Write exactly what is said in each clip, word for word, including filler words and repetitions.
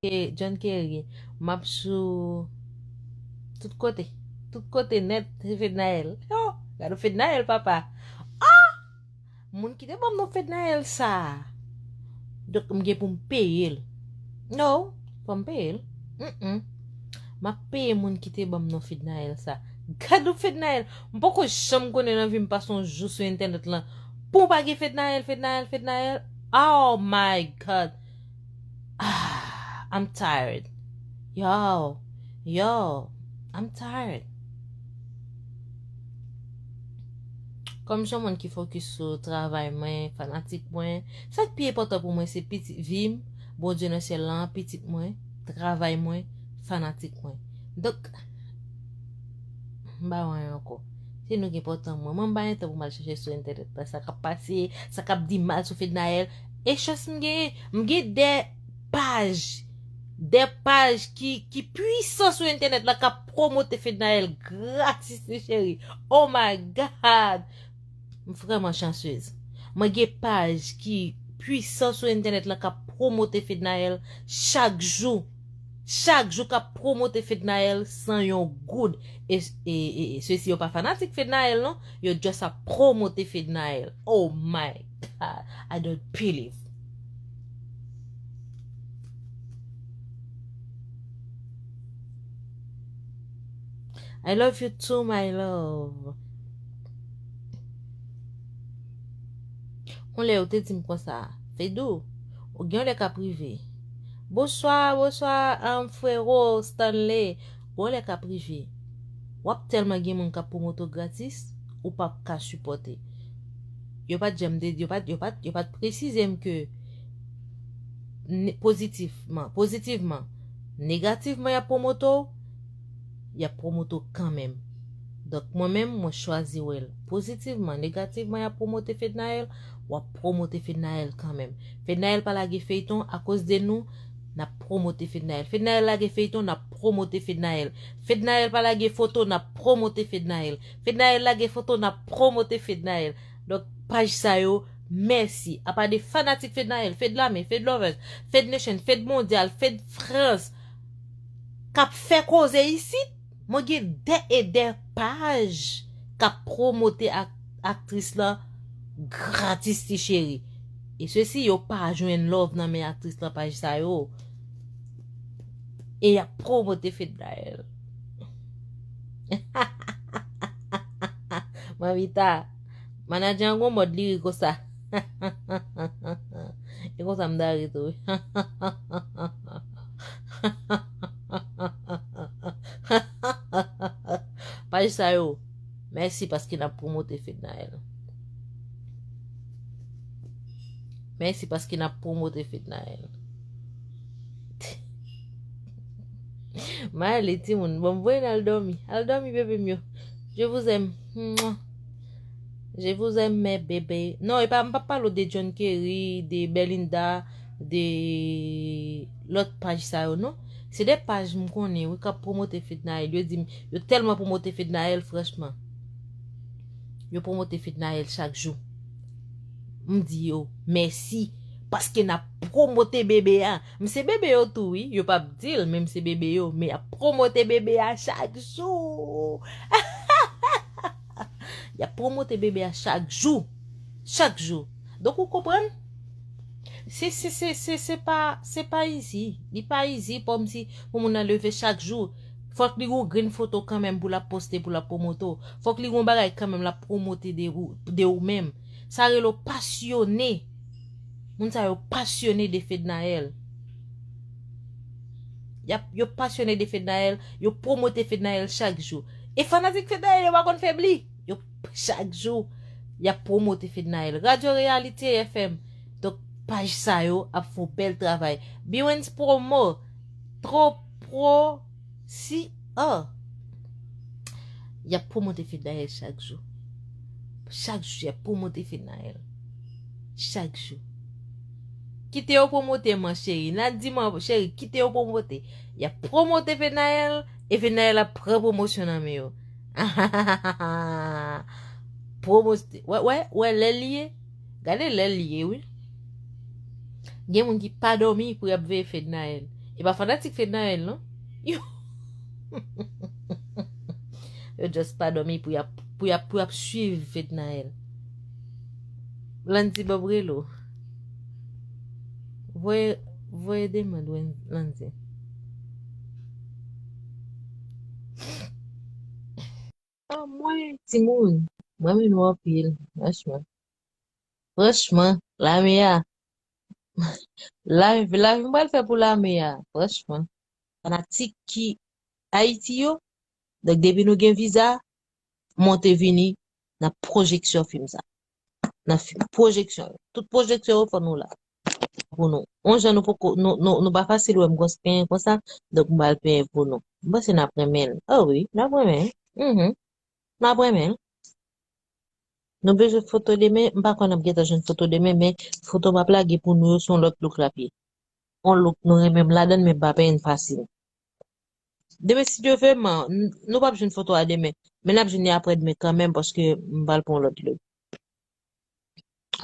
John Kerry, m ap sou tout kote. Tout kote nèt, se Fednaelle. Oh, gade Fednaelle, papa. Ah! Moun ki te ban m non Fednaelle sa a. Donk, m gen pou m peye l. No, fò m peye l. Mm-mm. M ap peye moun ki te ban m non Fednaelle sa. Gade w Fednaelle. M poko janm konnen nan vi m pase yon jou sou entènèt lan. Pou w pa gen Fednaelle, Fednaelle, Fednaelle. Oh my God. Ah, I'm tired. Yo, yo, I'm tired. Kòm se yon moun ki fokis sou travay mwen, fanatik mwen, sa k pi enpòtan pou mwen se pitit vi m, Bondye nan syèl la, pitit mwen, travay mwen, fanatik mwen. Donk, m pa wè anyen ankò. Se nou ki enpòtan mwen. Mwen, m pa gen tan pou m al chèche sou entènèt la sa k ap pase, sa k ap di mal sou Fednaelle. E chans m genyen, m gen de paj, de paj ki, ki pwisan sou entènèt la k ap pwomote Fednaelle gratis, wi cheri. Oh my God! M vrèman chansez. Mwen gen paj ki pwisan sou entènèt la k ap pwomote Fednaelle chak jou. Chak jou k ap pwomote Fednaelle san yon goud. E, e, e, e, se si yo pa fanatik Fednaelle, non, yo just ap pwomote Fednaelle. Oh my God, I don't believe. I love you too, my love. On lè yo te di m konsa, Fedou, ou gen lè k ap rive. Bonswa, bonswa, um, frero Stanley. Ou lè k ap rive. W ap tèlman gen moun k ap pwomote w gratis, ou p ap ka sipòte. Yo pa t janm de, yo pa t, yo pa t, yo pa t presize m ke ne- pozitivman, pozitivman, negativman y ap pwomote w, y ap pwomote w kanmenm. Donk, mwen menm, mwen chwazi wè l pozitivman, negativman, y ap pwomote Fednaelle, w ap pwomote Fednaelle kanmenm. Fednaelle pa lage feyton akoz de nou, n ap pwomote Fednaelle. Fednaelle lage feyton, n ap pwomote Fednaelle. Fednaelle pa lage foto, n ap pwomote Fednaelle. Fednaelle lage foto, n ap pwomote Fednaelle. Donk, paj sa yo, mèsi. Apa de fanatik Fednaelle, Fed Lame, Fed Lovers, Fed Nation, Fed Mondyal, Fed Frans, k ap fè koze isit, mwen gen de e de paj k ap pwomote ak- aktris lan gratis, ti cheri. E sesi yo pa jwenn love nan men aktris lan paj sa yo. E y ap pwomote Fednaelle. Manmita, manadjè an gon mòd li ri konsa. E konsa m ta ri tou. Paj sa yo, mèsi paske n ap pwomote Fednaelle. Mèsi paske n ap pwomote Fednaelle. M ale timoun, bon, m voye n al dòmi. Al dòmi, bebe m yo. Je vous aime. Mwa. Je vous aime, mes bébés. Non, e pa, m pa pale de John Kerry, de Belinda, de lòt paj sa yo, non. Se de paj m konnen, wi, k ap pwomote Fednaelle. Yo di m, yo tèlman pwomote Fednaelle, franchman. Yo pwomote Fednaelle chak jou. M di yo, mèsi. Paske n ap pwomote bebe a. M se bebe yo tou, wi. Yo p ap di l, men m se bebe yo. Men y ap pwomote bebe a chak jou. Y ap pwomote bebe a chak jou. Chak jou. Donk, ou konprann? Se, se, se, se, se pa, se pa izi. Li pa izi, kòmsi pou moun nan leve chak jou. Fòk li gon grenn foto kanmenm pou l ap poste, pou l ap pwomote w. Fòk li gon bagay kanmenm l ap pwomote de ou, de ou menm. Sa rele w pasyone. Moun sa yo pasyone de Fednaelle. Y ap, yo pasyone de Fednaelle, yo pwomote Fednaelle chak jou. E fanatik Fednaelle yo pa konn febli. Yo, chak jou, y ap pwomote Fednaelle. Radyo Reyalite F M. Donk, paj sa yo ap fè yon bèl travay. Bewens Promo, tro pro si an. Y ap pwomote Fednaelle chak jou. Chak jou, y ap pwomote Fednaelle. Chak jou. Kite yo pwomote, man cheri. Nan di man, cheri, kite yo pwomote. Y ap pwomote Fednaelle, e Fednaelle ap pran pwomosyon nan men yo. Pwomosyon. Wè, wè, wè, lè l ye. Gade lè l ye, wi. Gen moun ki pa dòmi pou y ap veye Fednaelle. Yo pa fanatik Fednaelle, non? Yo, yo just pa dòmi pou y ap, pou y ap, pou y ap swiv Fednaelle. Landy Bob rele w. Voye, voye demann, Wen-, Landy. Anmwey, timoun, mwen renmen nou anpil, franchman. Franchman, lame a. Live, live m pral fè pou lame a, franchman. Fanatik ki Ayiti yo, donk depi nou gen viza, monte vini nan pwojeksyon fim sa. Nan fim, pwojeksyon yo. Tout pwojeksyon yo fò nou la. Pou nou. On jan nou poko, nou, nou, nou pa fasil wè m gòs penyen konsa, donk m pral penyen pou nou. M panse n ap renmen l. Oh wi, n ap renmen l. Mhm. N ap renmen l. Nou bezwen foto demen, m pa kwè n ap gentan jwenn foto demen, men foto m ap lage pou nou yo se yon lòt look l ap ye. Yon look nou renmen m ladan l, men m pa penyen l fasil. Demen, si Dye vle, man, n-, nou p ap jwenn foto a demen, men n ap jwenn li aprè demen kanmenm, paske m pral pran yon lòt look.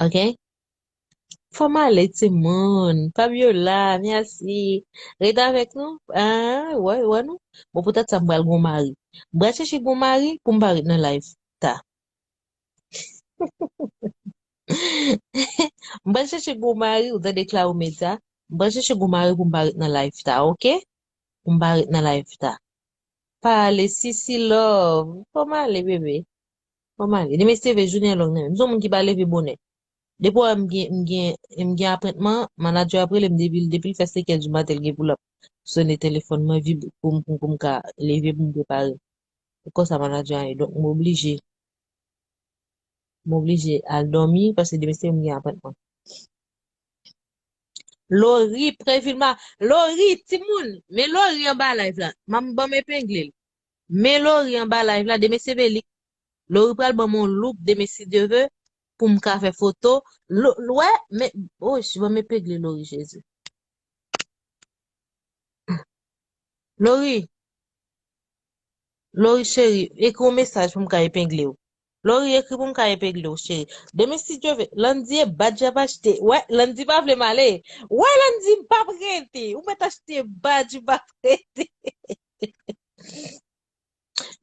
Ok? Fò m ale, timoun. Fabiola, mèsi. Ret avèk nou. Ah, wè, wè nou. Bon, poutèt sa, m pral gon mari. M pral chèche gon mari pou m pa ret nan live ta. M pral chèche gon mari, ou tande Claro Media? M pral chèche gon mari pou m pa ret nan live ta, ok? Pou m pa ret nan live ta. Pa ale, Sisi Love. Fò m ale, bebe. Fò m ale. Demen, se leve jounen long nan men. M se yon moun ki pa leve bonè. Depi w wè m gen, m gen, m gen apwentman, manadjè ap rele m depi, depi l fè senkè di maten, l gen pou l ap sone telefòn mwen, vib pou m, pou m, pou m ka leve, pou m prepare. Se konsa manadjè a ye. Donk, m oblije. M oblije al dòmi, paske demen, se m gen apwentman. Lori, Previlma. Lori, timoun. Men Lori anba live la. M ap ban m epengle l. Men Lori anba live la, demen se Velik. Lori pral ban m yon look, demen si Dye vle, pou m ka fè foto. Lo, wè, men, oh, si ban m epengle Lori, Jezi. Lori, Lori cheri, ekri yon mesaj pou m ka epengle w. Lori, ekri pou m ka epengle w, cheri. Demen, si Dye vle, Landy e badj y ap achte. Wè, Landy pa vle m ale. Wè, Landy, m p ap rete. Ou mèt achte badj, m p ap rete.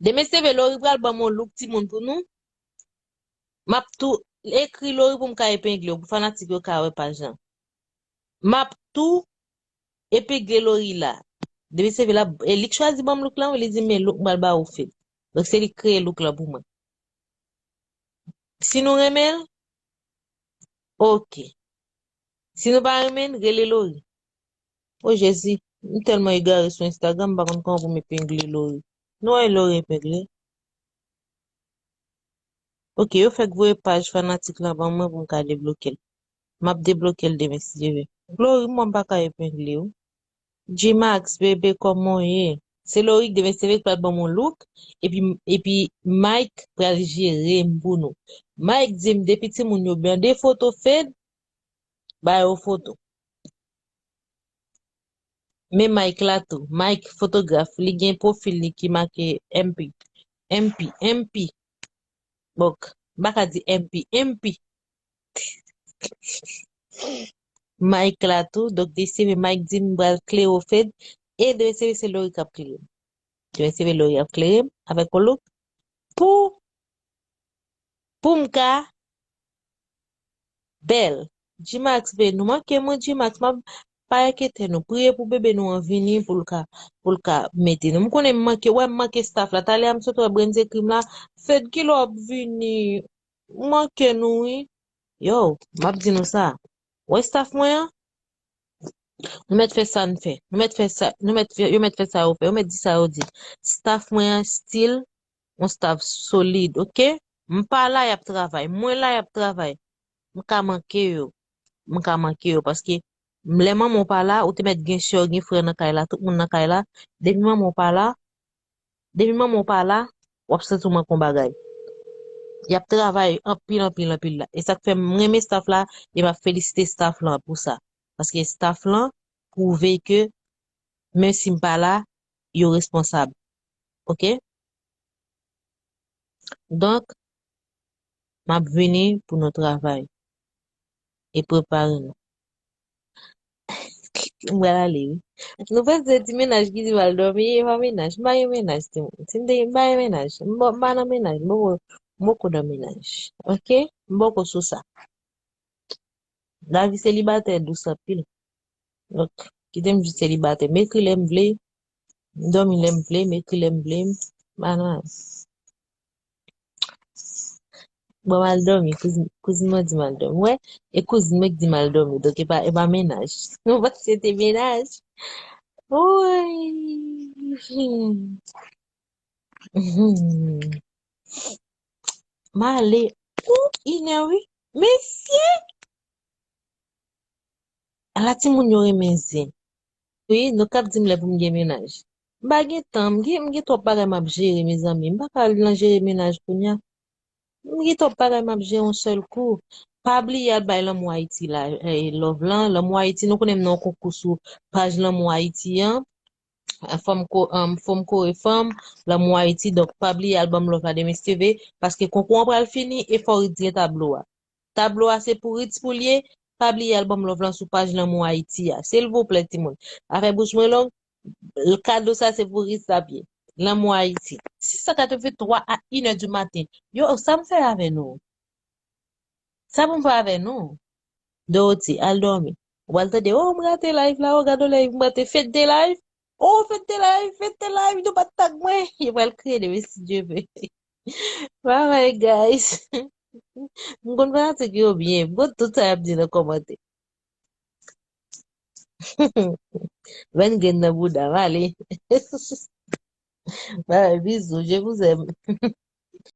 Demen, si Dye vle, Lori pral ban m yon look timoun pou nou. M ap tou ekri Lori pou m ka epengle w, pou fanatik yo ka wè paj lan. M ap tou epengle Lori la. Depi se vre la, e li k chwazi ban m look lan, wi, li di, "Men look m pral ba ou, Fed." Donk, se li k kreye look lan pou mwen. Si nou renmen l, ok. Si nou pa renmen l, rele Lori. O Jezi, m tèlman egare sou Instagram, m pa konn kòman pou m epengle Lori. Nou wè Lori epengle? Ok, yo fèk voye paj fanatik lan ban mwen pou m ka debloke l. M ap debloke l demen si Dye vle. Lori, mwen m pa ka epengle w. G-Max, bebe, kòman w ye? Se Lori k demen, se vre k pral ban m yon look. Epi, epi Mike pral jere m pou nou. Mike di m depi timoun yo mande foto Fed, ba yo foto. Men Mike la tou. Mike fotograf, li gen pwofil li ki make M P. M P, M P. Bon, m pa ka di M P, M P. Mike la tou, donk demen se vre Mike di m pral klere w Fed, e demen se vre se Lori k ap klere m. Demen se vre Lori ap klere m avèk yon look pou, pou m ka bèl. G-Max, be, nou manke mwen, G-Max, m ap pa enkyete nou. Priye pou bebe nou an vini pou l ka, pou l ka mete nou. M konnen m manke, wè, m manke staff la. Talè a m sot wè Brens ekri m la, Fed, kilè w ap vini? M manke nou, wi. Yo, m ap di nou sa. Wè staff mwen an? Nou mèt fè sa n fè. Nou mèt fè sa, nou mèt fè, yo mèt fè sa yo fè. Yo mèt di sa yo di. Staff mwen an still yon staff solid, ok? M pa la, y ap travay. Mwen la, y ap travay. M ka manke yo. M ka manke yo paske lè manman w pa la, ou te mèt gen sè w, gen frè nan kay la, tout moun nan kay la. Depi manman w pa la, depi manman w pa la, w ap santi w manke yon bagay. Y ap travay anpil, anpil, anpil la. E sa k fè m renmen staff la, e m ap felisite staff lan pou sa. Paske staff lan pwouve ke menm si m pa la, yo responsab. Ok? Donk, m ap vini pou nou travay e prepare nou. M pral ale, wi. Nou panse se ti mennaj ki di m al dòmi, e pa mennaj. M pa gen mennaj, timoun. Si m te gen, m pa gen mennaj. M pa, m pa nan mennaj. M poko, m poko nan mennaj. Oke? M poko sou sa. Lavi selibatè dous anpil. Donk, kite m jis selibatè. M ekri lè m vle, m dòmi lè m vle, m ekri lè m vle, m pa nan. Bon, m al dòmi, kouzin, kouzin mwen di m al dòmi. Wè, e kouzin mwen ki di m al dòmi. Donk, e pa, e pa mennaj. Nou panse se te mennaj. Woy. M ale. Ou, inè, wi. Mesye! Ala timoun yo renmen zen. Wi, nou k ap di m lè pou m gen mennaj. M pa gen tan, m gen, m gen twòp bagay m ap jere, mezanmi. M pa ka al nan jere mennaj kounye a. M gen twòp bagay m ap jere yon sèl kou. Pa bliye al bay Lanmou Ayiti la, eh, love lan. Lanmou Ayiti, nou konnen m nan yon konkou sou paj Lanmou Ayiti an. Fanm ko, um, Fanm Kore Fanm, Lanmou Ayiti. Donk, pa bliye al ban m love la demen si Dye vle, paske konkou an pral fini e fò Ritz gen tablo a. Tablo a se pou Ritz pou l ye, pa bliye al ban m love lan sou paj Lanmou Ayiti a. Silvouplè, timoun. Afè bouch mwen long, kado sa se pou Ritz l ap ye. Lanmou Ayiti. Sis san katrevenntwa a inè di maten. Yo, sa m fè avè nou? Sa pou m fè avè nou? Dorothy, al dòmi. Ou pral tande, oh, m rate live la, oh, gade live, m rate fèt de live. Oh, fèt de live, fèt de live, nou pa t tag mwen. Yo pral kriye demen si Dye vle. Bye bye, guys. M konn fanatik yo byen. M konn tout sa y ap di nan kòmantè. Vann grenn nan bouda m, ale. Bye bye, bizou, je vous aime.